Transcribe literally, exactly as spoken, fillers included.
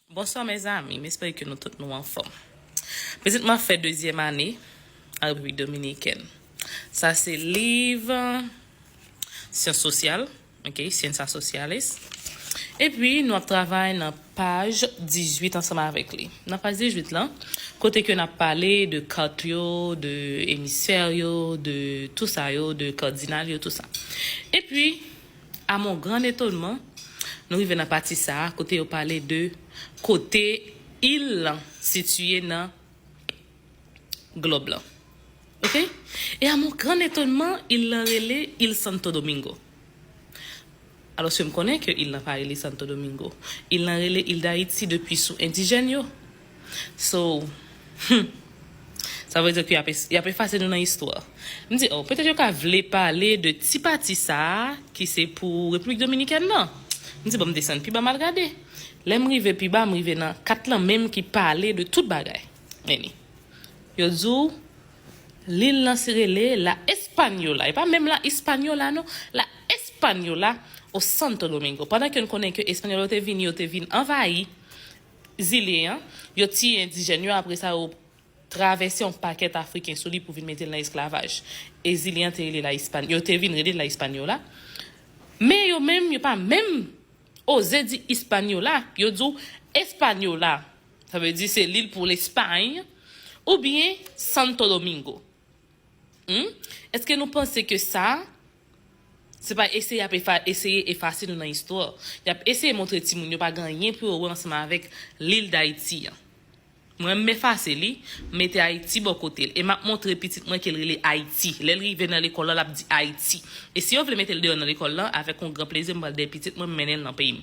Bonsoir mes amis, m espere ke nou tout nou anfòm. Prezantman m ap fè dezyèm ane an Repiblik Dominikèn. Sa se liv Syans Sosyal, ok, Ciencias Sociales. Epi nou ap travay nan paj dizuit ansanm avèk li. Nan paj dizuit lan, kote ke n ap pale de kat yo, de emisfè yo, de tou sa yo, de kardinal yo, tou sa. Epi, à mon grand étonnement, nou rive nan pati sa a, kote yo pale de kote il lan sitiye nan glòb lan. Ok? E à mon grand étonnement, il lan rele il Santo Domingo. Alòske m konnen ke il lan pa rele Santo Domingo. Il lan rele il Dayiti depi sou endijèn yo. So, hmm, sa vle di ke y ap es-, y ap efase nou nan istwa. M di, oh, petèt yo ka vle pale de ti pati sa a ki se pou Repiblik Dominikèn nan. M di, bon, m desann pi ba, m al gade. Lè m rive pi ba, m rive nan kat lan menm ki pale de tout bagay. Anyway, yo di w, lil lan se rele La Española. E pa menm La Española, non. La Española o Santo Domingo. Pandan ke n konnen ke Espanyòl yo te vini, yo te vin anvayi zile an, yo tiye endijèn yo, apre sa, yo travèse yon pakèt Afriken sou li pou vin mete l nan esklavaj. E zile an te rele La Hispan-, yo te vin rele La Hispaniola. Men yo menm, yo pa menm oze di Hispaniola, yo di w Española. Sa vle di se lil pou Lespay, oubyen Santo Domingo. Hmm? Èske nou panse ke sa, se pa eseye ap efa-, eseye efase nou nan istwa? Y ap eseye montre timoun yo pa gen anyen pou yo wè ansanm avèk lil Dayiti an. Mwen, m efase li, m mete Ayiti bò kote l. E m ap montre pitit mwen ke l rele Ayiti. Lè l rive nan lekòl la, l ap di Ayiti. E si yo vle mete l deyò nan lekòl lan, avèk yon gran plezi, m pral dèyè pitit mwen, m mennen l nan peyi m.